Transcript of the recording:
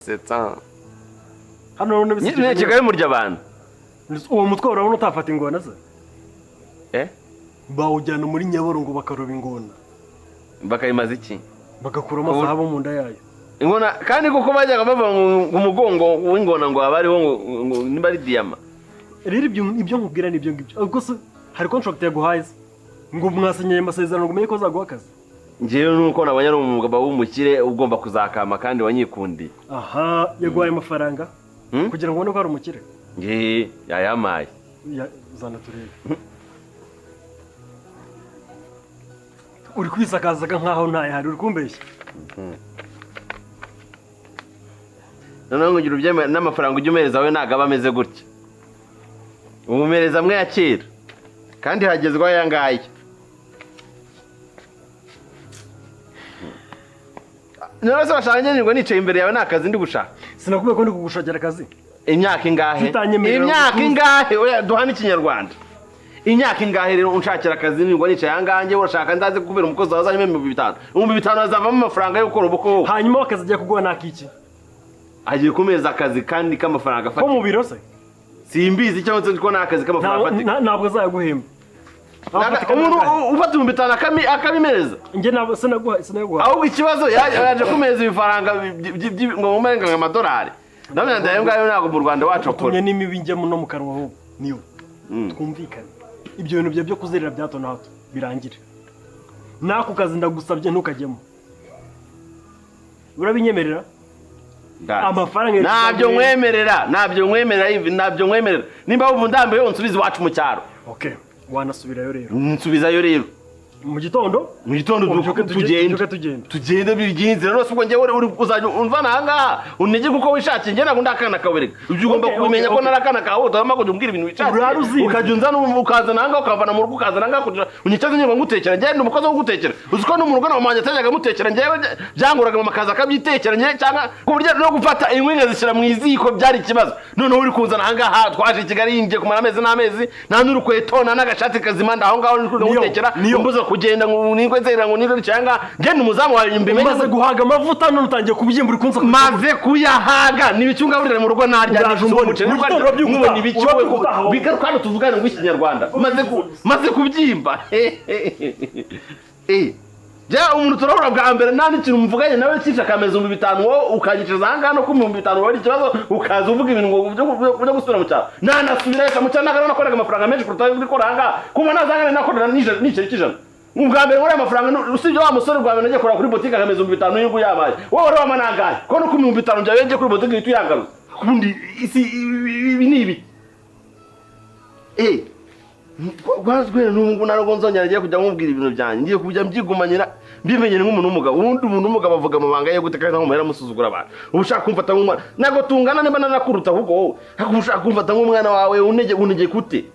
Setsa Hano urabona Nyine bisekeje. Kigali murya abantu. Uwo mutwe urabona utafata ingona se? Eh? Bawujyana muri Nyabarongo bakaroba ingona. Bakayimaza iki? Bagakuramo zahabu mu nda yayo. Ingona kandi kuko bajyaga bava mu mugongo w'ingona ngo haba hariho ngo nimba ari diyama. Rero ibyo nkubwira ni ibyo ngibyo. Ubwo se hari contract yaguhaye se? Ngo mwasinyiye amasezerano ngo umenye ko azaguha akazi? Njyewe nuko nabonye ari umugabo w'umukire ugomba kuzakama kandi wanyikundiye. Aha, yaguhaye amafaranga kugira ngo ubone ko ari umukire. Nge yayamaye. Zana turebe. Uri kwisakazaga nkaho ntayahari, uri kumbeshya. Noneho ngira ubyemere n'amafaranga ujya umereza we ntabwo aba ameze gutya. Umumereza amwe ya kera kandi hagezweho aya ngaya. Noneho se bashaka ngenirwa nicaye imbere yawe nta kazi ndi gushaka. Sinakubwiye ko ndi kugushakira akazi. Imyaka ingahe? Imyaka ingahe? Oya duhane ikinyarwanda. Imyaka ingahe rero unshakira akazi nirwa nicaye aha ngaha njye urashaka ndaze kukubera umukozi wawe azanyemo 5000. 5000 azavamo amafaranga yo gukora ubukwe. Hanyuma akazi agiye kuguha nakiki? Agiye kumeza akazi kandi k'amafaranga afatika. Ko mu biro se? Simbizi cyangwa se ko nakazi k'amafaranga afatika. Ntabwo azaguhemba. Umuntu ufata 5000 akabimereza. Njye ntabwo sinaguha. Ahubwo ikibazo yaje kumeza ibifaranga ngo mumenga amadolari. Ndabona ndayo ngayo ntabwo mu Rwanda wacu akora. Utumye n'imibi njyamo no mu kanwa ahubwo. Niyo. Twumvikane. Ibyo bintu byo kuzerera bya hato na hato birangire. Nako kazi ndagusabye ntukajyemo. Urabinyemerera? Amafaranga ntabyo nkwemerera, ntabyo nkwemerera, ntabyo nkwemerera. Nimba ubu ndambiwe unsubize iwacu mu cyaro. Okay, wanasubirayo rero. Nsubizayo rero. Mu gitondo? Mu gitondo tugende. Tugende bibyinzira nose ubwo njyewe uri uzajya umvana aha ngaha unege kuko wishakiye njye ntabwo ndakana kawereka. Ibyo ugomba kumenya ko narakana kawe utagomba kujya umbwira ibintu wishakiye. Ukajya unzana ukazana aha ngaha ukavana mu rugo ukazana aha ngaha kugira unyicaze njye ngo ngutekera njye ndi umukozi wo gutekera. Uzi ko no mu rugo na mama wanjye atajyaga amutekera njyewe byanguraga mama akaza akabyitekera njye cyangwa ku buryo no gufata inkwi nkazishyira mu iziko byari ikibazo. Noneho uri kunzana aha ngaha twaje i Kigali ngiye kumara amezi n'amezi nta n'urukweto nta n'agashati kazima ndaho ngaho uri gutekera umbuza kugenda ngo ningwe nzera ngo ningwe cyangwa ngende umuzamu wawe mbimenye. Maze guhaga amavuta none utangiye kubyimba uri kunsa. Maze kuyahaga nibicyungaburira mu rugo narya nkubona ibicyuwe bigaruka hano tuvugane ngo ikinyarwanda. Maze kubyimba. Ja umuntu turahura bwa mbere nta n'ikintu mvuganye nawe cyisha akameza 5000 wowe ukanyiciriza aha ngaha no ku 5000 wari ikibazo ukaza uvuga ibintu ngo byo gusubira mu cyaro. Nanasubira mu cyaro nagana nakoraga amafaranga menshi kuruta ayo ndikora aha ngaha. Kuba nazangana nakorera n'iceri cy'ijana. Ubwa mbere nkora amafaranga usibye wa musore bwa mbere nagiye kora kuri boutique akameza 5000 y'ingu yabaye. Wowe wari wamanangaye ko no ku 5000 byawe ngiye kuri boutique ihita uyangaruza. Ubundi isi ibi ni ibi. Gwazwe n'ubu narago nzongera ngiye kujya nkubwira ibintu byanjye ngiye kujya mbyigumanyira mbimenyere nk'umuntu w'umugabo. Ubundi umuntu w'umugabo avuga amabanga ye gute kandi nkamumera amusuzugura abantu. Ubu ushaka kumfata nk'umwana ntabwo tungana niba nanakuruta ahubwo wowe ariko ushaka kumfata nk'umwana wawe unege gute?